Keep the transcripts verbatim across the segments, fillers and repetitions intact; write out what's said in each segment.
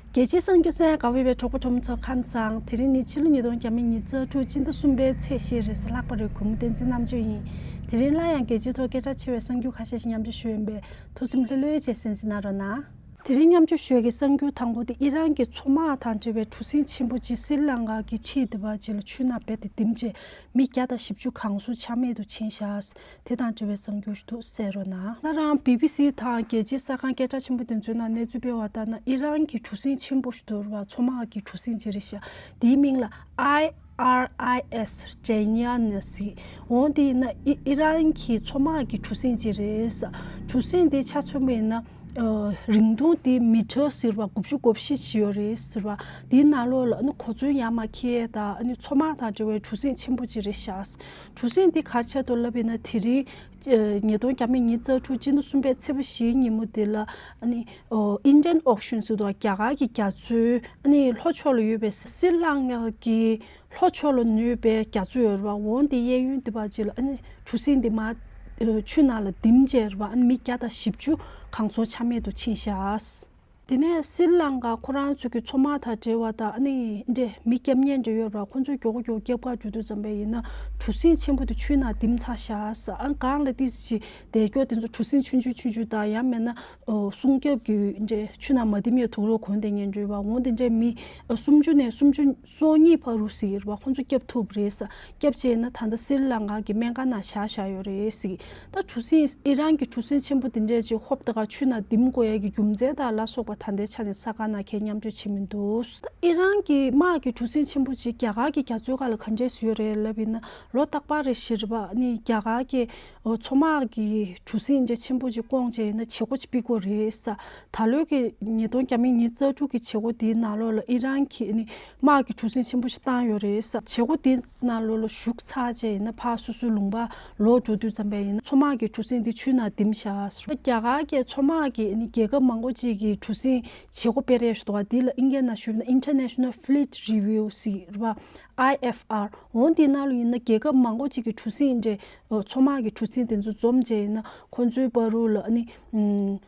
རྒྱལ་སྤྱིའི་གསར་འགྱུར་གསན་གནང་བའི་གྲོགས་པོ་གྲོགས་མོ་ཚོ་ཁམས་བཟང་། དེ་རིང་ནི་ཕྱི་ལོ་ཉིས་སྟོང་ཉི་ཤུ་རྩ་དྲུག་སྤྱི་ཟླ་གསུམ་པའི་ཚེས་བཞི་རེད། ལྷག་པ་རེད། གུས་མོ་བསྟན་འཛིན་རྣམ་དཔྱོད་ཡིན། དེ་རིང་སླར་ཡང་རྒྱལ་སྤྱིའི་ཐོག་སྐད་གྲགས་ཆེ་བའི་གསར་འགྱུར་ཁ་ཤས་ཤིག་མཉམ་སྤྱོད་ཞུ་ཡིན་པས། ཐུགས་སེམས་ལྷོད་ལྷོད་བྱས་གསན་གཟིགས་གནང་རོགས་གནང་། དེ་རིང་མཉམ་སྤྱོད་ཞུ་ཡག་གི་གསར་འགྱུར་དང་པོ་དེ་ཨི་རན་གྱི་མཚོ་དམག་དང་འབྲེལ་བའི་གྲུ་གཟིངས་ཆེན་པོ་ཅིག་སི་རི་ལང་ཀ་གིས་ཁྲིད་བསྡད་པ་ཅིག་ལ་ཆུ་ནང་རྦད་དེ་ལྡིམ་རྗེས་མི་བརྒྱ་དང་བཞི་བཅུ་གང་སོང་ཆ་མེད་དུ་ཕྱིན་བཞག་དེ་དང་འབྲེལ་བའི་གསར་འགྱུར་ཞིག་འདུག་གསན་རོགས་གནང་། ང་རང་བི་བི་སི་དང་རྒྱལ་སྤྱིའི་གསར་ཁང་སྐད་གྲགས་ཆེན་པོ་དེ་ཚོའི་ནང་གནས་ཚུལ་སྤེལ་བ་ལྟར་ན། ཨི་རན་གྱི་གྲུ་གཟིངས་ཆེན་པོ་ཞིག་འདུག་ར། མཚོ་དམག་གི་གྲུ་གཟིངས་ཅིག་རེད་ཤག་དེའི་མིང་ལ་ཨའི་ཨར་ཨའི་ཨེས་ཇེ་ནི་ཨ་ནི་ཟེར། འོ་དེ་ཡིན་ན་ཨི་ཨི་རན་གྱི་མཚོ་དམག་གི་གྲུ་གཟིངས་ཅིག་རེད། གྲུ་གཟིངས་དེ་ཆ་མཚོན་པ་ཡིན་ན། ཨ། རིང་ཐུང་དེ་མི་ཊར་ཟེར་བ་དགུ་བཅུ་གོ་བཞི་ཅིག་ཡོད་རེད་ཟེར་བ། དེའི་ནང་ལོགས་ལ་ཨ་ནི་གོ་མཚོན་ཡར་མར་འཁྱེར་ཡས་དང་། ཨ་ནི་མཚོ་དམག་དང་འབྲེལ་བའི་གྲུ་གཟིངས་ཆེན་པོ་ཅིག་རེད་ཤག་གྲུ་གཟིངས་དེ་ག་རེ་བྱས་འདུག་ལབ་ཡིན་ན། དེ་རིང་ཉིས་སྟོང་ཉི་ཤུ་རྩ་དྲུག་སྤྱི་ཟླ་གསུམ་པའི་ཚེས་པ་བཞིའི་ཉིན་མོ་དེ་ལ། ཨ་ནི་ཨོ། Indian Ocean ཟེར་འདུག་རྒྱ་གར་གྱི་རྒྱ་མཚོའི་ཨ་ནི་ལྷོ་ཕྱོགས་ལ་ཡོད་པའི་སི་རི་ལང་ཀ་གི་ལྷོ་ཕྱོགས་ལ་ཡོད་པའི་རྒྱ་མཚོ་ཡོད་རེད་པ། འོ་དེ་གཡས་གཡོན་དེ་བར་ཅིག་ལ་ཨ་ནི་གྲུ་གཟིངས་དེ་མར་ཆུ་ནང་ལ་ལྡིམ་བྱས་རེད་པ། ཨ་ནི་མི་བརྒྱ་དང་བཞི་བཅུ་གང་སོང་ཆ་མེད་དུ་ཕྱིན་ཤག་དེ་ནས་སི་རི་ལང་ཀ་ཁོ་རང་ཚོ་གི་མཚོ་དམག་དང་འབྲེལ་བ་དང་། ཨ་ནི་འདྲེ་མི་སྐྱོབ་མཁན་འདྲ་ཡོད་རེད་པ། ཁོ་ཚོས་མགྱོགས་པོ་མགྱོགས་པོ་སྐྱོབ་ག་འགྲོ་དུས་ཙམ་པ་ཡིན་ན། གྲུ་གཟིངས་ཆེན་པོ་དེ་ཆུ་ནང་ལྡིམ་ཚར་ཤག་ཨ། སྒང་ལ་ཏོག་ཙམ་ཅིག་བསྡད་མཁན་དེ་ཚོ་གྲུ་གཟིངས་ཆུང་ཆུང་ཆུང་ཆུང་དང་། ཡང་མིན་ན་ཨོ། སྲུང་སྐྱོབ་ཀྱི་འདྲེ་ཆུ་ནང་མ་ལྡིམ་ཡས་དུག་ལོག་གོན་བསྡད་མཁན་འདྲ་ཡོད་པ། འོ་དེ་འདྲས་མི་ཨ། སུམ་ཅུ་ནས་སུམ་ཅུ་སོ་གཉིས་བར་དུ་ཟེར་གྱི་རེད་པ། ཁོ་ཚོ་སྐྱོབ་ཐུབ་རེད་ཟེར། སྐྱོབ་བྱས་ན་ད་ལྟ་སི་རི་ལང་ཀ་གི་སྨན་ཁང་ནང་བཞག་བཞག་ཡོད་རེད་ཟེར། ད་གྲུ་གཟིངས། ཨི་རན་གྱི་གྲུ་གཟིངས་ཆེན་པོ་དེ་འདྲས་ཅིག་ཧོབ་ཏེ་ག་ཆུ་ནང་ལྡིམ་དགོས་ཡས་ཀྱི་རྒྱུ་མཚན་དང་ལ་སོགས་པ་ད་ལྟའི་ཆ་ནས་གསར་ཁང་ནང་གས་མཉམ་སྤྱོད་བྱས་མི་འདུག་ད་ཨི་རན་གྱི་དམག་གི་གྲུ་གཟིངས་ཆེན་པོ་ཅིག་རྒྱ་གར་གྱི་རྒྱ་མཚོའི་ཁ་ལ་ག་འདྲས་ཡོད་རེད་ལབ་ཡིན་ན། ལོ་རྟག་པར་རེ་བཞིན་རེད་པ། ཨ་ནི་རྒྱ་གར་གྱི་ཨོ། མཚོ་དམག་གི་གྲུ་གཟིངས་འདྲ་ཆེན་པོ་ཅིག་བསྐོངས་བྱས་ཡིན་ན་བྱེད་སྒོ་ཅིག་སྤེལ་དགོས་རེད་ཟེར། ད་ལོའི་གི་ཉིས་སྟོང་ཉི་ཤུ་རྩ་དྲུག་གི་བྱེད་སྒོ་དེའི་ནང་ལོགས་ལ་ཨི་རན་གྱིས་ཨ་ནི་དམག་གི་གྲུ་གཟིངས་ཆེན་པོ་ཞིག་བཏང་ཡོད་རེད་ཟེར། བྱེད་སྒོ་དེའི་ནང་ལོགས་ལ་ཞུགས་ཚར་བྱས་ཡིན་ན། ཕར་སོ་སོའི་ལུང་པར་ལོག་འགྲོ་དུས་ཙམ་པ་ཡིན་ན། མཚོ་དམག་གི་གྲུ་གཟིངས་དེ་ཆུ་ནང་ལྡིམ་བཞག་ཟེར། རྒྱ་གར་གྱི་མཚོ་དམག་གིས་ཨ་ནི་རྒྱལ་ཁབ་མང་པོ་ཅིག་གི་གྲུ་གཟིངས་བྱེད་སྒོ་སྤེལ་རེས་ཞུ་འདུག་པ། དེ་ལ་ཨིན་སྐད་ནང་ཞུས་ན་International Fleet Review ཟེར་བ། ཨའི་ཨེཕ་ཨར། འོ་དེའི་ནང་ལ་ཡིན་ན་རྒྱལ་ཁབ་མང་པོ་ཅིག་གི་གྲུ་གཟིངས་འདྲ། ཨོ། མཚོ་དམག་གི་གྲུ་གཟིངས་དེ་ཚོ་འཛོམས་བྱས་ཡིན་ན། ཁོང་ཚོའི་བར་དུ་ལ་ཨ་ནི་ཨུམ།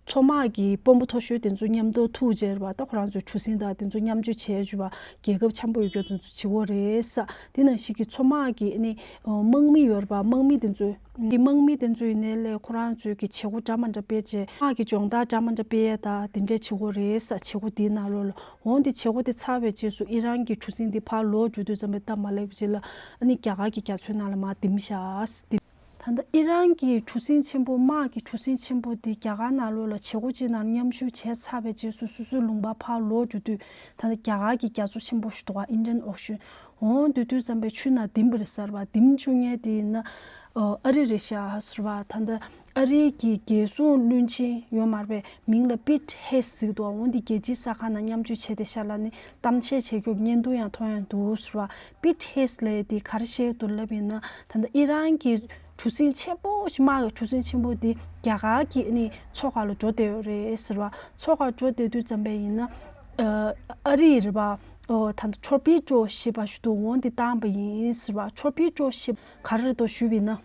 མཚོ་དམག་གི་དཔོན་པོ་མཐོ་ཤོས་དེ་ཚོ་མཉམ་དུ་ཐུག་བྱས་རེད་པ། ད་ཁོ་རང་ཚོའི་གྲུ་གཟིངས་དང་དེ་ཚོ་མཉམ་སྤྱོད་བྱས་བྱས་པ། རྒྱལ་ཁབ་འཆམ་པོ་ཡོད་རྒྱུ་དེ་ཚོ་བྱེད་དགོས་རེད་ཟེར། དེ་ནང་བཞིན་གྱི་མཚོ་དམག་གི་ཨ་ནི་ཨོ། དམག་མི་ཡོད་རེད་པ། དམག་མི་དེ་ཚོ། དེ་དམག་མི་དེ་ཚོ་ཡིན་ནའི་ལས་ཁོ་རང་ཚོའི་གི་བྱེད་སྒོ་འདྲ་མི་འདྲ་སྤེལ་བྱས། དམག་གི་སྦྱོང་བརྡར་འདྲ་མི་འདྲ་སྤེལ་ཡས་དང་དེ་འདྲས་བྱེད་དགོས་རེད་ཟེར། བྱེད་སྒོ་དེའི་ནང་ལོགས་ལ། འོ་དེ་བྱེད་སྒོ་དེ་ཚར་བའི་རྗེས་སུ་ཨི་རན་གྱི་གྲུ་གཟིངས་དེ་ཕར་ལོག་འགྲོ་དུས་ཙམ་པའི་སྟབས་མ་ལེགས་པ་ཅིག་ལ་ཨ་ནི་རྒྱ་གར་གྱི་རྒྱ་མཚོའི་ནང་ལ་མར་ལྡིམ་བཞག་ཟེར། ད་ལྟ་ཨི་རན་གྱི་གྲུ་གཟིངས་ཆེན་པོ། དམག་གི་གྲུ་གཟིངས་ཆེན་པོ་དེ་རྒྱ་གར་ནང་ལོགས་ལ་བྱེད་སྒོ་ཅིག་ནང་མཉམ་ཞུགས་བྱས་ཚར་བའི་རྗེས་སུ་སོ་སོའི་ལུང་པར་ཕར་ལོག་འགྲོ་དུས། ད་ལྟ་རྒྱ་གར་གྱི་རྒྱ་མཚོ་ཆེན་པོ་ཞིག་འདུག་ག Indian Ocean། འོ་དེ་དུས་ཙམ་པའི་ཆུ་ནང་ལྡིམ་པ་རེད་ཟེར་བ། ལྡིམ་བཅུག་མཁན་དེ་ཡིན་ན་ཨ་རི་རེད་ཤག་ཟེར་བ། ད་ལྟ་ཨ་རིའི་གི་རྒྱལ་སྲུང་བློན་ཆེན་ཡོད་མ་རེད་པས། མིང་ལ་པིཊ་ཧེ་སི་ཟེར་གྱི་འདུག་འོ་འདི་རྒྱལ་སྤྱིའི་གསར་ཁང་ནང་མཉམ་སྤྱོད་བྱས་བསྡད་ཤག་ལབ་ནས་གཏམ་བཤད་བྱེད་རྒྱུ་བརྙན་ཐུང་ཡང་མཐོང་ཡང་འདུག་ཟེར་བ། པིཊ་ཧེ་སི་ལབ་དེ་ག་རེ་བཤད་འདུག་ལབ་ཡིན་ན། ད་ལྟ་ཨི་རན་གྱི་གྲུ་གཟིངས་ཆེན་པོ་ཞིག། དམག་གི་གྲུ་གཟིངས་ཆེན་པོ་དེ་རྒྱ་གར་གྱི་ཨ་ནི་མཚོ་ཁ་ལ་འགྲོ་བསྡད་ཡོད་རེད་ཟེར་བ། མཚོ་ཁ་འགྲོ་བསྡད་དུས་ཙམ་པ་ཡིན་ན། ཨ་ཨ་རིའི་རེད་པ། ཨོ། ད་ལྟ་ཊོར་པི་ཌོ་ཞེས་པ་ཞིག་འདུག་འོ་འདི་བཏང་པ་ཡིན་ཟེར་བ། ཊོར་པི་ཌོ་ཞེས་པ་ག་རེ་རེད་འདུག་ཞུས་པ་ཡིན་ན།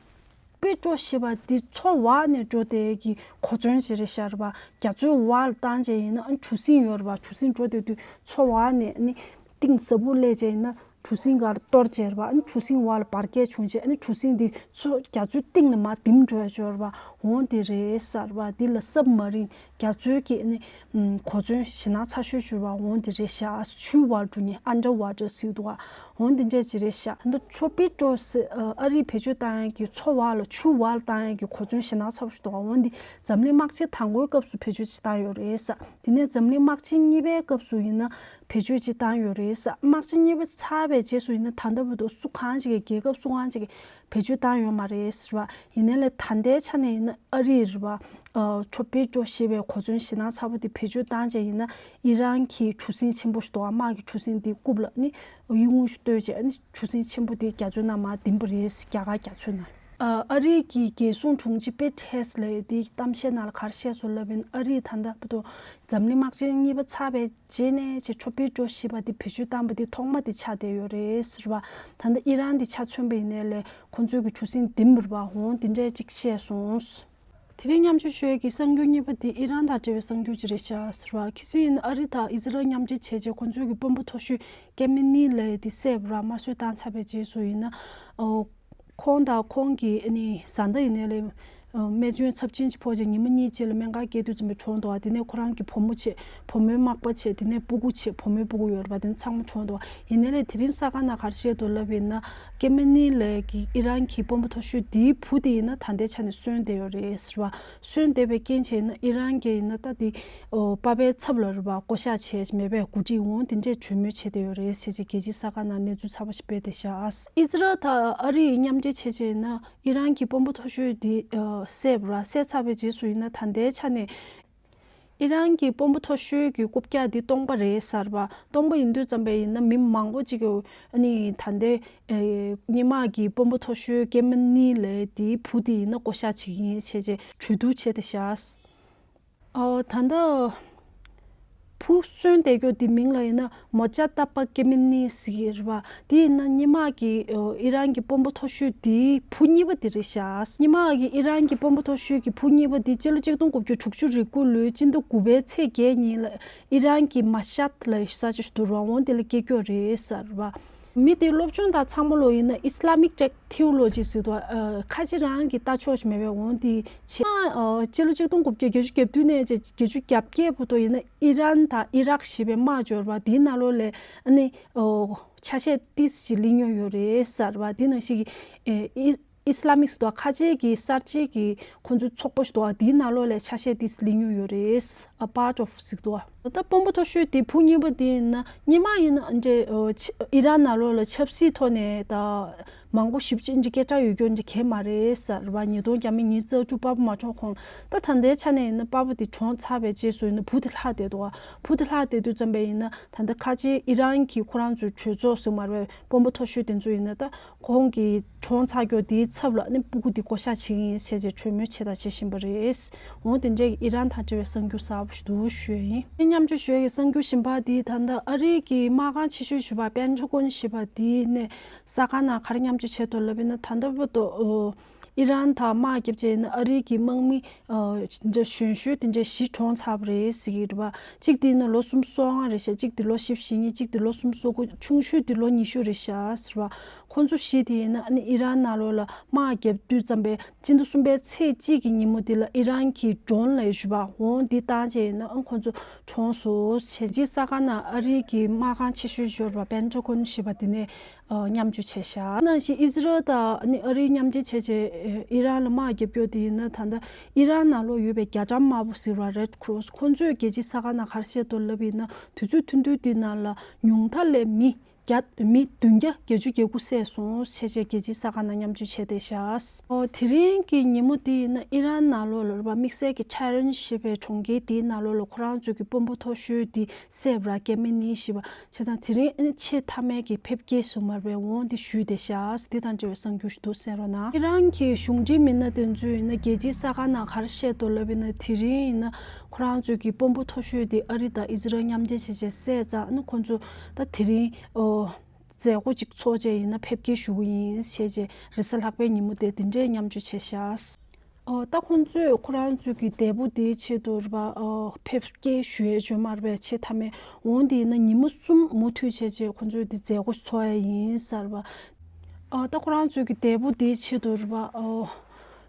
པི་ཌོ་ཞེས་པ་འདི་མཚོ་འོག་ནས་འགྲོ་བསྡད་ཀྱི་གོ་མཚོན་ཞིག་རེད་ཤག་རེད་པ། རྒྱ་མཚོའི་འོག་ལ་བཏང་བྱས་ཡིན་ན། ཨ་ནི་གྲུ་གཟིངས་ཡོད་རེད་པ། གྲུ་གཟིངས་འགྲོ་བསྡད་དུས་མཚོ་འོག་ནས་ཨ་ནི་གཏིང་ཟབ་པོ་སླེབས་བྱས་ཡིན་ན། གྲུ་གཟིངས་སྒང་གཏོར་བྱས་རེད་པ། ཨ་ནི་གྲུ་གཟིངས་འོག་ལ་འབར་གས་བྱུང་བྱས། ཨ་ནི་གྲུ་གཟིངས་འདི་མཚོ་རྒྱ་མཚོའི་གཏིང་ནས་མར་ལྡིམ་འགྲོ་ཡ་ཅིག་ཡོད་རེད་པ། འོ་འདི་རེད་ཟེར་བ། འདི་ལ་སབ་མ་རིན། རྒྱ་མཚོའི་གི་ཨ་ནི་གོ་མཚོན་ཞེད་སྣང་ཚ་ཤོས་ཅིག་ཡོད་པ། འོ་འདི་རེད་ཤག་ཆུའི་འོག་འགྲོ་མཁན། ཨན་ཌར་ཝ་ཊར་ཟེར་གྱི་འདུག་ག་འོ་འདི་འདྲས་ཅིག་རེད་ཤག་ད་ལྟ་ཊོར་པི་ཌོ་ཟེར། ཨ་རིས་བེད་སྤྱོད་བཏང་ཡ་གི་མཚོ་འོག་ལ། ཆུ་འོག་ལ་བཏང་ཡ་གི་གོ་མཚོན་ཞེད་སྣང་ཚ་པོ་ཞིག་འདུག་ག་འོ་འདི་འཛམ་གླིང་དམག་ཆེན་དང་པོའི་སྐབས་སུ་བེད་སྤྱོད་ཅིག་བཏང་ཡོད་རེད་ཟེར། དེ་ནས་འཛམ་གླིང་དམག་ཆེན་གཉིས་པའི་སྐབས་སུ་ཡིན་ན་བེད་སྤྱོད་ཅིག་བཏང་ཡོད་རེད་ཟེར། དམག་ཆེན་གཉིས་པ་ཚར་བའི་རྗེས་སུ་ཡིན་ན། ད་ལྟ་བར་དུ་སུ་གང་ཞིག་གིས། རྒྱལ་ཁབ་སུ་གང་ཞིག་གིས་བེད་སྤྱོད་བཏང་ཡོད་མ་རེད་ཟེར་བ། ཡིན་ནའི་ལས་ད་ལྟའི་ཆ་ནས་ཡིན་ན་ཨ་རིས་རེད་པ། ཨ་ཊོར་པི་ཌོ་ཞེས་པའི་གོ་མཚོན་ཞེད་སྣང་ཚ་པོ་དེ་བེད་སྤྱོད་བཏང་བྱས་ཡིན་ན། ཨི་རན་གྱི་གྲུ་གཟིངས་ཆེན་པོ་ཞིག་འདུག་ག་དམག་གི་གྲུ་གཟིངས་དེའི་རྐུབ་ལ་ཨ་ནི་གཡུ་ཁུང་ཞིག་གཏོད་བྱས། ཨ་ནི་གྲུ་གཟིངས་ཆེན་པོ་དེ་རྒྱ་མཚོའི་ནང་མར་ལྡིམ་པ་རེད་ཟེར། རྒྱ་གར་རྒྱ་མཚོའི་ནང་། ཨ་ཨ་རིའི་གི་རྒྱལ་སྲུང་དྲུང་ཆེ་པེ་ཊི་ཧེ་སི་ལབ་ཡས་དེ་གཏམ་བཤད་ནང་ལ་ག་རེ་བཤད་སོང་ལབ་ཡིན། ཨ་རིས་ད་ལྟ་བར་དུ་འཛམ་གླིང་དམག་ཆེན་གཉིས་པ་ཚར་བའི་རྗེས་ནས་ཅིག་ཊོར་པི་ཌོ་ཞེས་པ་དེ་བེད་སྤྱོད་བཏང་པ་དེ་ཐོག་མ་དེ་ཆགས་བསྡད་ཡོད་རེད་ཟེར་བ། ད་ལྟ་ཨི་རན་དེ་ཆ་མཚོན་པ་ཡིན་ནའི་ལས་ཁོང་ཚོའི་གི་གྲུ་གཟིངས་ལྡིམ་པ་རེད་པ། འོ་དེ་འདྲས་ཅིག་བཤད་སོང་། དེ་རིང་མཉམ་སྤྱོད་ཞུ་ཡས་ཀྱི་གསར་འགྱུར་གཉིས་པ་དེ་ཨི་རན་དང་འབྲེལ་བའི་གསར་འགྱུར་ཅིག་རེད་ཤག་ཟེར་བ། ཁ་སང་ཨ་རི་དང་ཨི་ཟི་རལ་མཉམ་འབྲེལ་བྱས་རྗེས་ཁོང་ཚོའི་གི་དཔོན་པོ་མཐོ་ཤོས་ཀེ་མེ་ནི་ལབ་ཡས་དེ་བསད་པ་ར་དམར་གསོད་བཏང་ཚར་བའི་རྗེས་སུ་ཡིན་ན། ཨོ། ཁོང་དང་ཁོང་གི་ཨ་ནི་བཟའ་ཟླ་ཡིན་ནའི་ལས། ཨོ། རྨས་སྐྱོན་ཚབས་ཆེན་ཅིག་ཕོག་རྗེས་ཉི་མ་གཉིས་རྗེས་ལ་སྨན་ཁང་སྐྱེལ་དུས་ཙམ་པའི་གྲོངས་འདུག་བ། དེ་ནས་ཁོ་རང་གི་བུ་མོ་བྱས། བུ་མོའི་མག་པ་བྱས། དེ་ནས་སྤུ་གུ་བྱས། བུ་མོའི་སྤུ་གུ་ཡོད་རེད་པ། དེ་ཚང་མ་གྲོངས་འདུག་བ། ཡིན་ནའི་ལས་དེ་རིང་གསར་ཁང་ནང་ག་རེ་བཤད་འདུག་ལབ་ཡིན་ན། ཀེ་མེ་ནི་ལབ་ཡས་ཀྱི་ཨི་རན་གྱི་དཔོན་པོ་མཐོ་ཤོས་དེའི་བུ་དེ་ཡིན་ན་ད་ལྟའི་ཆ་ནས་གསོན་བསྡད་ཡོད་རེད་ཟེར་བ། གསོན་བསྡད་པའི་རྐྱེན་བྱས་ན་ཨི་རན་གྱིས་ཡིན་ན་ད་དེ། ཨོ། པ་ཕའི་ཚབ་ལ་རེད་པ། བསྐོ་བཞག་བྱས་མེད་པའི་གོ་སྒྲིག་འོང་དེ་འདྲས་གྲོས་མོལ་བྱས་བསྡད་ཡོད་རེད་ཟེར་བྱས་རྒྱལ་སྤྱིའི་གསར་ཁང་ནང་གནས་ཚུལ་ཚ་པོ་ཞིག་སྤེལ་བསྡད་ཤག། ཨི་ཟི་རལ་དང་ཨ་རི་མཉམ་འབྲེལ་བྱས་བྱས་ན་ཨི་རན་གྱི་དཔོན་པོ་མཐོ་ཤོས་དེ་ཨ་བསད་པ་ར། བསད་ཚར་བའི་རྗེས་སུ་ཡིན་ན་ད་ལྟའི་ཆ་ནས་ཨི་རན་གྱི་དཔོན་པོ་མཐོ་ཤོས་ཀྱི་རྐུབ་བཀྱག་དེ་སྟོང་པ་རེད་ཟེར་བ། སྟོང་པ་ཡིན་དུས་ཙམ་པ་ཡིན་ན་མི་མང་པོ་ཅིག་གིས་ཨ་ནི་ད་ལྟའི་ཨེ་སྔོན་མ་གི་དཔོན་པོ་མཐོ་ཤོས་ཀེ་མེ་ནི་ལབ་ཡས་དེའི་བུ་དེ་ཡིན་ན་བསྐོ་བཞག་བྱེད་ཀྱི་ཡིན་བྱས་བྱས་གྲོས་བསྡུར་བྱས་བསྡད་ཤག། ཨོ། ད་ལྟ་བུ་གསོན་བསྡད་རྒྱུ་དེ་མིང་ལ་ཡིན་ན་མོ་ཅ་ཏཱ་པ་ཀེ་མེ་ནི་ཟེར་གྱི་རེད་པ། དེ་ཡིན་ན་སྔོན་མ་གི་ཨོ་ཨི་རན་གྱི་དཔོན་པོ་མཐོ་ཤོས་དེའི་བུ་གཉིས་པ་དེ་རེད་ཤག། སྔོན་མ་གི་ཨི་རན་གྱི་དཔོན་པོ་མཐོ་ཤོས་ཀྱི་བུ་གཉིས་པ་དེ་སྤྱི་ལོ་གཅིག་སྟོང་དགུ་བརྒྱ་དྲུག་ཅུ་རེ་དགུ་ལོའི་སྤྱི་ཟླ་དགུ་པའི་ཚེས་བརྒྱད་ཉིན་ལ་ཨི་རན་གྱི་མ་ཤཱད་ལབ་ས་ཆ་ཞིག་འདུག་ར། འོང་དེ་ལ་སྐྱེས་རྒྱུ་རེད་ཟེར་བ། མི་དེ་སློབ་སྦྱོང་དང་ཚང་མ་ལོ་ཡིན་ན་ཨི་སི་ལ་མིག་ཊེག་ཐི་ཨོ་ལོ་ཇི་ཟེར་དུས། ཨ། ཁ་ཆེ་རང་གི་ལྟ་ཕྱོགས་ཤིག་མེད་པའི་འོང་དེ་ཆེ། ཨ། སྤྱི་ལོ་གཅིག་སྟོང་དགུ་བརྒྱ་བརྒྱད་ཅུ་གྱ་བདུན་ནས་བརྒྱད་ཅུ་གྱ་བརྒྱད་བར་དུ་ཡིན་ན་ཨི་རན་དང་ཨི་རག་ཞེས་པའི་དམག་འབྱོར་བ་དེའི་ནང་ལོགས་ལ་ཨ་ནི། ཨོ། ཆ་ཤས་ཏིས་ཞིག་ལེན་མྱོང་ཡོད་རེད་ཟེར་བ། དེ་ནང་བཞིན་གྱི་ཨི་ཨི་སི་ལ་མིག་ཟེར་དུས་ཁ་ཆེ་གི་གསར་བརྗེ་གི་ཁོང་ཚོའི་ཚོགས་པ་ཞིག་འདུག་བ། དེའི་ནང་ལོགས་ལ་ཆ་ཤས་ཏིས་ལེན་མྱོང་ཡོད་རེད། A part of ཟེར་འདུག་བ། ད་དཔོན་པོ་མཐོ་ཤོས་དེ་བུ་གཉིས་པ་དེ་ཡིན་ན་སྔོན་མ་ཡིན་ན་འདྲ། ཨོ། ཆ་ཨི་རན་ནང་ལོགས་ལ་ཆབ་སྲིད་ཐོག་ནས་ད་མང་པོ་ཞེ་པོ་ཅིག་འདྲ་སྐད་གྲགས་ཡོད་རྒྱུ་འདྲ་གང་ཡང་མ་རེད་ཟེར་བ། ཉིས་སྟོང་བརྒྱ་མེད་ཉི་ཤུ་རྩ་དྲུག་པ་ཕ་མ་གྲོངས་གོང་ད་ད་ལྟའི་ཆ་ནས་ཡིན་ན་པ་ཕ་དེ་གྲོངས་ཚར་བའི་རྗེས་སུ་ཡིན་ན་བུ་དེ་ལྷག་བསྡད་འདུག་བ། བུ་དེ་ལྷག་བསྡད་དུས་ཙམ་པ་ཡིན་ན་ད་ལྟ་ཁ་ཆེ་ཨི་རན་གྱི་ཁོ་རང་ཚོའི་གྲོས་ཚོགས་ཟེར་མ་རེད། དཔོན་པོ་མཐོ་ཤོས་དེ་ཚོ་ཡིན་ན་ད། ཁོང་གིས་གྲོངས་ཚར་རྒྱུ་དེའི་ཚབ་ལ་ནི་སྤུ་གུ་དེ་བསྐོ་བཞག་བྱེད་ཀྱི་ཡིན་ཟེར་བྱས་གྲོས་མོལ་བྱས་དང་བྱེད་བཞིན་པ་རེད། འོང་དེ་འདྲའི་ཨི་རན་དང་འབྲེལ་བའི་གསར་འགྱུར་གསར་པ་ཞིག་འདུག་ཞུ་ཡ་ཡིན། དེ་མཉམ་སྤྱོད་ཞུ་ཡ་གི་གསར་འགྱུར་གཞན་པ་དེ་ད་ལྟ་ཨ་རིའི་གི་དམག་ཁང་ཆེ་ཤོས་ཞུ་བ་པེན་ཊ་གོན་ཞེས་པ་དེ་ནས་གསར་ཁང་ནང་ག་རེ་མཉམ་སྤྱོད་བྱས་འདུག་ལབ་ཡིན་ན། ད་ལྟ་བར་དུ་ཨི་རན་དང་དམག་བརྒྱབ་བྱས་ཡིན་ན་ཨ་རིའི་གི་དམག་མི། ཨ། འདྲ་གཞོན་ཤོས་དེ་འདྲ་བཞི་གྲོངས་ཚར་བ་རེད་ཟེར་གྱི་རེད་པ། གཅིག་དེ་ནི་ལོ་སུམ་ཅུ་སོ་ལྔ་རེད་ཤག། གཅིག་དེ་ལོ་བཞི་བཅུ་ཞེ་གཉིས། གཅིག་དེ་ལོ་སུམ་ཅུ་སོ་དགུ། ཆུང་ཤོས་དེ་ལོ་ཉི་ཤུ་རེད་ཤག་ཟེར་བ། ཁོང་ཚོ་བཞི་དེ་ཡིན་ན་ཨ་ནི་ཨི་རན་ནང་ལོགས་ལ་དམག་བརྒྱབ་དུས་ཙམ་པའི་སྤྱི་ཟླ་གསུམ་པའི་ཚེས་གཅིག་གི་ཉིན་མོ་དེ་ལ་ཨི་རན་གྱི་ཌོན་ལབ་ཡས་ཞུ་བ་འོང་དེ་བཏང་བྱས་ཡིན་ན་ཨ་ཁོང་ཚོ་གྲོངས་སོང་ཟེར། རྗེས་གསར་ཁང་ནང་ཨ་རིའི་གི་དམག་ཁང་ཆེ་ཤོས་འབྱོར་བ་པེན་ཊ་གོན་ཞེས་པ་དེ་ནས། ཨ། མཉམ་སྤྱོད་བྱས་ཤག། ནང་བཞིན་ཨི་ཟི་རལ་དང་ཨ་ནི་ཨ་རིའི་མཉམ་འབྲེལ་བྱས་བྱས་ཨི་རན་ལ་དམག་བརྒྱབ་རྒྱུ་དེ་ཡིན་ན་ད་ལྟ་ཨི་རན་ནང་ལོགས་ཡོད་པའི་རྒྱ་གྲམ་དམར་པོ་ཟེར་བ་རེད་ཀོ་རོ་སི་ཁོང་ཚོས་རྒྱལ་སྤྱིའི་གསར་ཁང་ནང་ག་རེ་བཤད་འདུག་ལབ་ཡིན་ན། དུས་ཚོད་ཐུང་ཐུང་དེའི་ནང་ལ་ཉུང་མཐའ་ལས་མི་བརྒྱ་མི་བདུན་བརྒྱ་བརྒྱད་ཅུ་གྱ་དགུ་བསད་སོང་ཟེར་བྱས་རྒྱལ་སྤྱིའི་གསར་ཁང་ནང་མཉམ་སྤྱོད་བྱས་བསྡད་ཤག། ཨོ། དེ་རིང་གི་ཉིན་མོ་དེ་ཡིན་ན་ཨི་རན་ནང་ལོགས་ལ་རེད་པ། དམིགས་བསལ་གྱི་ཊེ་རན་ཞེས་པའི་གྲོང་ཁྱེར་དེའི་ནང་ལོགས་ལ་ཁོ་རང་ཚོའི་གི་དཔོན་པོ་མཐོ་ཤོས་དེ་བསད་པ་ར་ཀེ་མེ་ནི་ཞེས་པ། བྱས་ཙང་དེ་རིང་ཨ་ནི་ཆེས་མཐའ་མའི་གི་ཕེབས་སྐྱེལ་ཞུ་མར་བའི་འོང་འདི་ཞུས་བསྡད་ཤག། འདི་དང་འབྲེལ་བའི་གསར་འགྱུར་ཞིག་འདུག་གསན་རོགས་གནང་། ཨི་རན་གྱི་གཞུང་འབྲེལ་མི་སྣ་དེ་ཚོས་ཡིན་ན་རྒྱལ་སྤྱིའི་གསར་ཁང་ནང་ག་རེ་བཤད་འདུག་ལབ་ཡིན་ན། དེ་རིང་ཡིན་ན་ཁོ་རང་ཚོའི་གི་དཔོན་པོ་མཐོ་ཤོས་དེ་ཨ་རི་དང་ཨི་ཟི་རལ་མཉམ་འབྲེལ་བྱས་བྱས་བསད་ཙང་ཨ་ནི་ཁོ་ཚོ་ད་དེ་རིང་ཨོ་མཛད་སྒོ་ཅིག་ཚོགས་བྱས་ཡིན་ན་ཕེབས་སྐྱེལ་ཞུ་གི་ཡིན་བྱས་བྱས་རེས་གཟའ་ལྷག་པའི་ཉིན་མོ་དེ་དེ་འདྲའི་མཉམ་སྤྱོད་བྱས་ཤག། ཨོ། ད་ཁོང་ཚོས་ཁོ་རང་ཚོའི་གི་འདས་པོ་དེའི་ཆེད་དུ་རེད་པ། ཨོ། ཕེབས་སྐྱེལ་ཞུ་ཡས་བྱུང་མ་རེད་པས། ཆེས་མཐའ་མའི་འོང་དེ་ཡིན་ན་ཉི་མ་གསུམ་མུ་མཐུད་བྱས་རྗེས་ཁོང་ཚོས་དེ་མཛད་སྒོ་ཚོགས་ཡས་ཡིན་ཟེར་བ། ཨོ། ད་ཁོ་རང་ཚོའི་གི་འདས་པོ་དེའི་ཆེད་དུ་རེད་པ། ཨོ།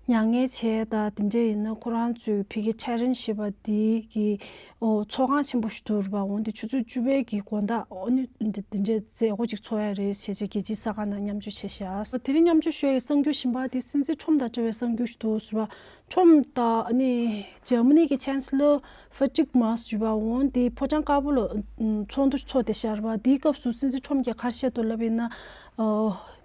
མྱ་ངན་བྱས་ད་དེ་འདྲས་ཡིན་ན་ཁོ་རང་ཚོའི་ཕ་གི་ཊེ་རན་ཞེས་པ་དེ་གི་ཨོ། ཚོགས་ཁང་ཆེན་པོ་ཞིག་ཏུ་རེད་པ། འོང་དེ་ཆུ་ཚོད་བཅུ་པའི་གི་དགོང་དག་ཨོ་ནི་འདི་འདི་འདྲའི་མཛད་སྒོ་ཅིག་ཚོགས་ཡ་རེད་ཟེར་བྱས་རྒྱལ་སྤྱིའི་གསར་ཁང་ནང་མཉམ་སྤྱོད་བྱས་ཤག། དེ་རིང་མཉམ་སྤྱོད་ཞུ་ཡའི་གསར་འགྱུར་གཞན་པ་དེ་སྲིད་འཛིན་ཁྲོམ་དང་འབྲེལ་བའི་གསར་འགྱུར་ཞིག་འདུག་ཟེར་བ། ཁྲོམ་དང་ཨ་ནི་འཇར་མ་ནི་གི་ཆན་སི་ལོར་ཧྥེ་ཌི་རིག་མར་ཛ་ཞུ་བ། འོང་དེ་ཕོ་བྲང་དཀར་པོ་ལ་ཚོགས་འདུ་ཚོགས་བསྡད་ཤག་རེད་པ། དེའི་སྐབས་སུ་སྲིད་འཛིན་ཁྲོམ་གྱིས་ག་རེ་བཤད་འདུག་ལབ་ཡིན་ན།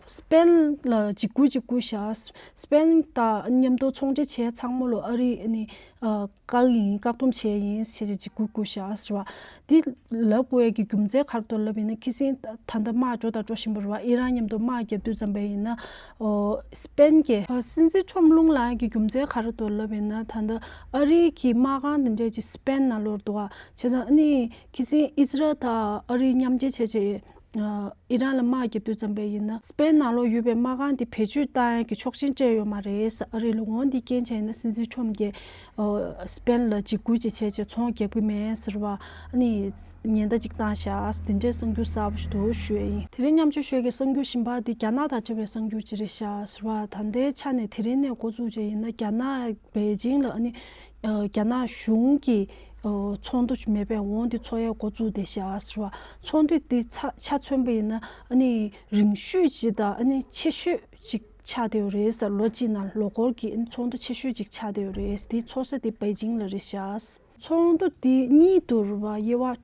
སི་པེན་ལ་འཇིགས་སྐུལ་འཇིགས་སྐུལ་བྱས། སི་པེན་དང་མཉམ་དུ་ཚོང་འབྲེལ་བྱས་ཚང་མ་ལ་ཨ་རི་ཨ་ནི། བཀག་ཡིན། བཀག་སྡོམ་བྱས་ཡིན་ཟེར་བྱས་འཇིགས་སྐུལ་བསྐུལ་བཞག་ཟེར་བ། འདི་ལབ་དགོས་ཡས་ཀྱི་རྒྱུ་མཚན་ག་རེ་འདུག་ལབ་ཡིན་ན། ཁ་སང་ད་ལྟ་དམག་འགྲོ་དང་འགྲོ་བཞིན་པ་རེད་བ། ཨི་རན་མཉམ་དུ་དམག་བརྒྱབ་དུས་ཙམ་པ་ཡིན་ན། ཨོ། སི་པེན་གྱི་སྲིད་འཛིན་ཁྲོམ་རླུང་ལངས་ཡས་ཀྱི་རྒྱུ་མཚན་ག་རེ་འདུག་ལབ་ཡིན་ན། ད་ལྟ་ཨ་རིའི་གི་དམག་ཁང་འདི་འདྲས་ཅིག་སི་པེན་ནང་ལོགས་འདུག་བ། བྱས་ཙང་ཨ་ནི་ཁ་སང་ཨི་ཟི་རལ་དང་ཨ་རི་མཉམ་འབྲེལ་བྱས་བྱས། ཨི་རན་ལ་དམག་རྒྱབ་དུས་ཙམ་པ་ཡིན་ན་སི་པེན་ནང་ལོགས་ཡོད་པའི་དམག་ཁང་དེ་བེད་སྤྱོད་བཏང་ཡག་གི་ཆོག་མཆན་སྤྲད་ཡོད་མ་རེད། ཨ་རི་ལ་འོང་དེ་རྐྱེན་བྱས་ཡིན་ན་སྲིད་འཛིན་ཁྲོམ་གྱིས་སི་པེན་ལ་འཇིགས་སྐུལ་ཅིག་བྱས་བྱས་ཚོང་རྒྱག་གི་མེད་ཟེར་བ་ཨ་ནི་ཉེན་བརྡ་ཅིག་བཏང་ཤག་དེ་འདྲའི་གསར་འགྱུར་གསར་པ་ཞིག་འདུག་ཞུ་ཡ་ཡིན། དེ་རིང་མཉམ་སྤྱོད་ཞུ་ཡ་གི་གསར་འགྱུར་གཞན་པ་དེ་རྒྱ་ནག་དང་འབྲེལ་བའི་གསར་འགྱུར་ཅིག་རེད་ཤག་ཟེར་བ། ད་ལྟའི་ཆ་ནས་དེ་རིང་ནས་འགོ་བཙུགས་བྱས་ཡིན་ན་རྒྱ་ནག་པེ་ཅིང་ལ་ཨ་ནི་རྒྱ་ནག་གཞུང་གི་ཚོགས་འདུ་མེད་པའི་འོང་དེ་ཚོགས་ཡ་འགོ་བཙུགས་བསྡད་ཤག་ཟེར་བ། ཚོགས་འདུ་དེ་ཆ་ཆ་མཚོན་པ་ཡིན་ན་ཨ་ནི་རིང་ཤོས་ཅིག་དང་ཨ་ནི་ཆེ་ཤོས་ཅིག་ཆགས་བསྡད་ཡོད་རེད་ཟེར། ལོ་གཅིག་ནང་ལོ་འཁོར་གྱི་ཨ་ནི་ཚོགས་འདུ་ཆེ་ཤོས་ཅིག་ཆགས་བསྡད་ཡོད་རེད། དེ་ཚོགས་ས་དེ་པེ་ཅིང་ལ་རེད་ཤག་ཚོགས་འདུ་དེ་གཉིས་འདུག་རེད་བ། དབྱེ་བ་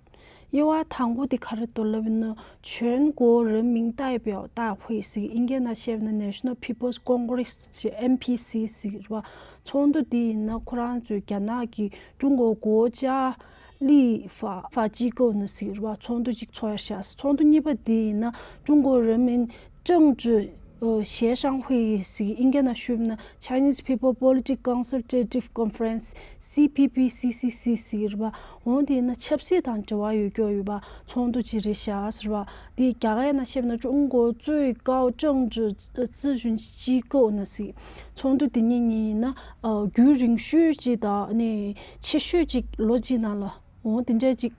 དབྱེ་བ་དང་པོ་དེ་ག་རེ་འདུག་ལབ་ན་全国人民代表大会 ཟེར། ཨིན་སྐད་ནང་བཤད་པ་ན་National People's Congress ཟེར། ཨེན་པི་སི་ཟེར་རེད་བ། ཚོགས་འདུ་དེ་ཡིན་ན་ཁོ་རང་ཚོས་རྒྱ་ནག་གི་中国国家立法机构ནི་ཟེར་རེད་བ། ཚོགས་འདུ་གཅིག་ཚོགས་ཡ་ཤག་ཚོགས་འདུ་གཉིས་པ་དེ་ཡིན་ན་中国人民政治 ཨ་协商会议 ཟེར། ཨིན་སྐད་ནང་ཞུས་པ་ན་Chinese People Political Consultative Conference། སི་པི་པི་སི་སི་སི་ཟེར་བ། འོང་དེ་ན་ཆབ་སྲིད་དང་འབྲེལ་བ་ཡོད་རྒྱུ་ཡོད་པ་ཚོགས་འདུ་ཅིག་རེད་ཤག་ཟེར་བ། དེ་རྒྱ་སྐད་ནང་བཤད་ན་中国最高政治咨询机构ནི་ཟེར། ཚོགས་འདུ་དེ་གཉིས་གཉིས་ཡིན་ན་ཨ་རྒྱུན་རིང་ཤོས་ཅིག་དང་ཨ་ནི་ཆེ་ཤོས་ཅིག་ལོ་གཅིག་ནང་ལ་འོང་དེ་འདྲ་ཅིག་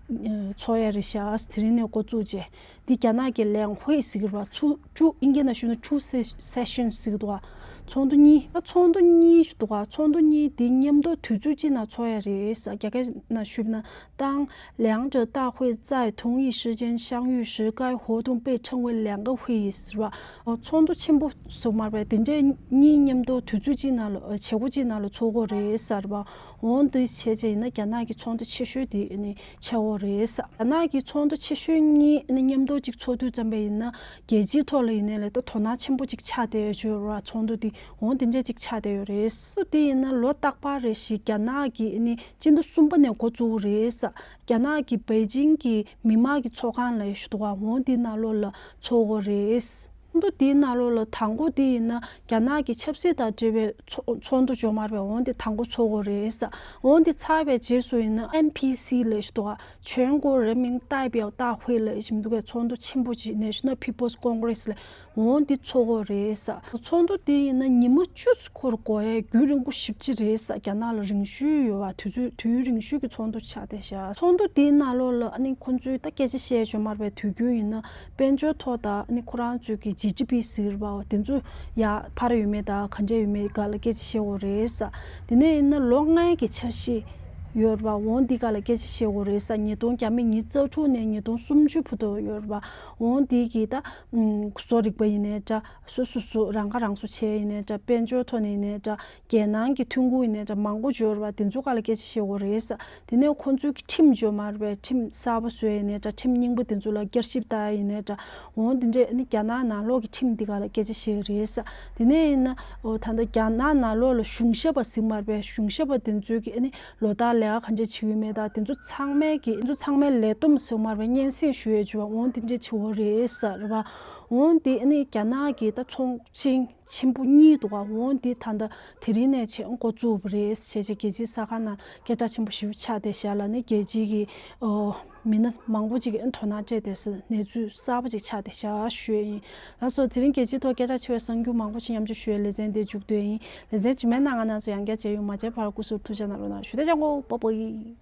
ཚོགས་ཡ་རེད་ཤག་དེ་རིང་ནས་འགོ་བཙུགས་རྗེས། འདི་རྒྱ་ནག་གི་两会ཟེར་གྱི་རེད་བ། ཚུ་ཅུ་ཨིན་སྐད་ནང་ཞུས་ན་two sessions ཟེར་གྱི་འདུག་བ། ཚོགས་འདུ་གཉིས། ད་ཚོགས་འདུ་གཉིས་ཞིག་འདུག་བ། ཚོགས་འདུ་གཉིས་འདི་མཉམ་དུ་དུས་ཚོད་གཅིག་ནང་ཚོགས་ཡ་རེད་ཟེར། རྒྱ་སྐད་ནང་ཞུས་ན། 当两者大会在同一时间相遇时，该活动被称为两个会议ཟེར་བ། ཚོགས་འདུ་ཆེན་པོ་ཟེར་མ་རེད་པས། དེ་འདྲའི་གཉིས་མཉམ་དུ་དུས་ཚོད་གཅིག་ནང་ལ་བྱེད་སྒོ་གཅིག་ནང་ལ་ཚོགས་དགོས་རེད་ཟེར་བ། འོང་དེ་བྱས་བྱས་ཡིན་ན་རྒྱ་ནག་གི་ཚོགས་འདུ་ཆེ་ཤོས་དེ་ནི་ཆེ་བོ་རེད་ཟེར། རྒྱ་ནག་གི་ཚོགས་འདུ་ཆེ་ཤོས་གཉིས་ནི་མཉམ་དུ་གཅིག་ཚོགས་དུས་ཙམ་པ་ཡིན་ན་རྒྱལ་སྤྱིའི་ཐོག་ལ་ཡིན་ནའི་ལས་ད་དོ་སྣང་ཆེན་པོ་གཅིག་ཆགས་བསྡད་ཡོད་ཅོག་ར། ཚོགས་འདུ་དེ་འོང་དེ་འདྲས་གཅིག་ཆགས་བསྡད་ཡོད་རེད། ཚོགས་འདུ་དེ་ཡིན་ན་ལོ་རྟག་པར་རེ་ཞིག་རྒྱ་ནག་གི་ནི་སྤྱི་ཟླ་གསུམ་པ་ནས་འགོ་བཙུགས་རེད་ཟེར། རྒྱ་ནག་གི་པེ་ཅིང་གི་མི་དམངས་ཀྱི་ཚོགས་ཁང་ལ་ཞུ་དུ་བ་འོང་དེ་ནང་ལོགས་ལ་ཚོགས་དགོས་རེད། ཚོགས་འདུ་དེའི་ནང་ལོགས་ལ་དང་པོ་དེ་ཡིན་ན་རྒྱ་ནག་གི་ཆབ་སྲིད་དང་འབྲེལ་བའི་ཚོགས་ཚོགས་འདུ་འཇོག་མ་རེད་པས། འོང་དེ་དང་པོ་ཚོགས་དགོས་རེད་ཟེར། འོང་དེ་ཚར་བའི་རྗེས་སུ་ཡིན་ན་ཨེན་པི་སི་ལ་ཞུ་དུ་བ་全国人民代表大会ལ་ཞུ་དུ་བའི་ཚོགས་འདུ་ཆེན་པོ་ཅིག་National People's Congress ལ་འོང་དེ་ཚོགས་དགོས་རེད་ཟེར། ཚོགས་འདུ་དེ་ཡིན་ན་ཉི་མ་བཅུ་ཙམ་འཁོར་དགོས་ཡས། རྒྱུན་རིང་པོ་ཞེ་པོ་ཅིག་རེད་ཟེར། རྒྱ་ནག་ལ་རིང་ཤོས་ཡོད་བ། དུས་ཚོད་དུས་ཡུན་རིང་ཤོས་ཀྱི་ཚོགས་འདུ་ཆགས་བསྡད་ཤག་ཚོགས་འདུ་དེའི་ནང་ལོགས་ལ་ཨ་ནི་ཁོང་ཚོས་ད་སྐད་ཆ་བཤད་ཆོག་མ་རེད་པས། དུས་རྒྱུན་ཡིན་ན་དཔལ་འབྱོར་ཐོག་དང་ཨ་ནི་ཁོ་རང་ཚོའི་གི་ཇི་ཌི་པི་ཟེར་བ་དེ་ཚོ་ཡར་འཕར་ཡོད་མེད་དང་ག་འདྲ་ཡོད་མེད་སྒང་ལ་སྐད་ཆ་བཤད་དགོས་རེད་ཟེར། དེ་ནས་ཡིན་ན་ལོ་ལྔའི་གི་འཆར་གཞི་ཡོད་རེད་པ། འོང་འདི་སྒང་ལ་སྐད་ཆ་བཤད་དགོས་རེད་ཟེར། ཉིས་སྟོང་བརྒྱ་མེད་ཉི་ཤུ་རྩ་དྲུག་ནས་ཉིས་སྟོང་སུམ་ཅུ་བར་དུ་ཡོད་རེད་པ། འོང་འདི་གི་ད་ཨུམ་བཟོ་རིག་པ་ཡིན་ནའི་འདྲ། སོ་སོ་སོ་རང་ཁ་རང་གསོ་བྱས་ཡིན་ནའི་འདྲ། དཔལ་འབྱོར་ཐོག་ནས་ཡིན་ནའི་འདྲ། རྒྱལ་ནང་གི་ཐོན་ཁུངས་ཡིན་ནའི་འདྲ། མང་པོ་འབྱོར་བ་དེ་ཚོ་སྒང་ལ་སྐད་ཆ་བཤད་དགོས་རེད་ཟེར། དེ་ནས་ཁོང་ཚོའི་གི་ཁྲིམས་འབྱོར་མ་རེད་པས། ཁྲིམས་གསར་པ་བཟོས་ཡིན་ནའི་འདྲ། ཁྲིམས་རྙིང་པ་དེ་ཚོ་ལ་བསྐྱར་ཞིབ་བཏང་ཡིན་ནའི་འདྲ། འོང་དེ་འདྲས་ནི་རྒྱ་ནག་ནང་ལོགས་ཀྱི་ཁྲིམས་འདི་སྒང་ལ་སྐད་ཆ་བཤད་རེད་ཟེར། དེ་ནས་ཡིན་ན་འོ་ད་ལྟ་རྒྱ་ནག་ནང་ལོགས་ལ་གཞུང་ཞབས་པ་ཟེར་མ་རེད་པས། གཞུང་ཞབས་པ་དེ་ཚོའི་གི་ཨ་ནི་ལོ་ལྟར་ལས་ཀ་ག་འདྲས་བྱེད་ཀྱི་ཡོད་མེད་དང་། དེ་ཚོ་ཚང་མའི་གི་དེ་ཚོ་ཚང་མའི་ལས་བསྡོམས་ཟེར་མ་རེད་པས། སྙན་སེང་ཞུ་ཡས་བྱེད་པ་འོང་དེ་འདྲས་བྱེད་དགོས་རེད་ཟེར་བ། འོང་དེ་ཨ་ནི་རྒྱ་ནག་གི་ད་ཚོགས་ཆེན་ཆེན་པོ་གཉིས་འདུག་ག་འོང་དེ་ད་ལྟ་དེ་རིང་ནས་བྱས་འགོ་བཙུགས་པ་རེད་བྱས་བྱས་རྒྱལ་སྤྱིའི་གསར་ཁང་ནང་སྐད་གྲགས་ཆེན་པོ་ཞེ་པོ་ཆགས་བསྡད་ཤག་ལ་ནི་རྒྱལ་སྤྱིའི་གི་ཨོ་མི་སྣ་མང་པོ་ཅིག་གིས་དོ་སྣང་སྤྲད་བསྡད་ས་གནས་ཚུལ་གསར་པ་ཅིག་ཆགས་བསྡད་ཤག་ཞུ་ཡས་ཡིན། ལགས་སོ། དེ་རིང་རྒྱལ་སྤྱིའི་ཐོག་སྐད་གྲགས་ཆེ་བའི་གསར་འགྱུར་མང་པོ་ཞིག་མཉམ་སྤྱོད་ཞུ་ཡས་ལེ་ཚན་འདི་མཇུག་བསྡུ་ཡས་ཡིན། ལེ་ཚན་རྗེས་མའི་ནང་ང་རང་ཚོ་ཡང་བསྐྱར་མཇལ་ཡོང་། མ་མཇལ་བར་སྐུ་གཟུགས་ཐུགས་ཅག་གནང་རོགས་གནང་ཞུ། དེ་ཅང་གོ་པོ་པོ་ཡིན།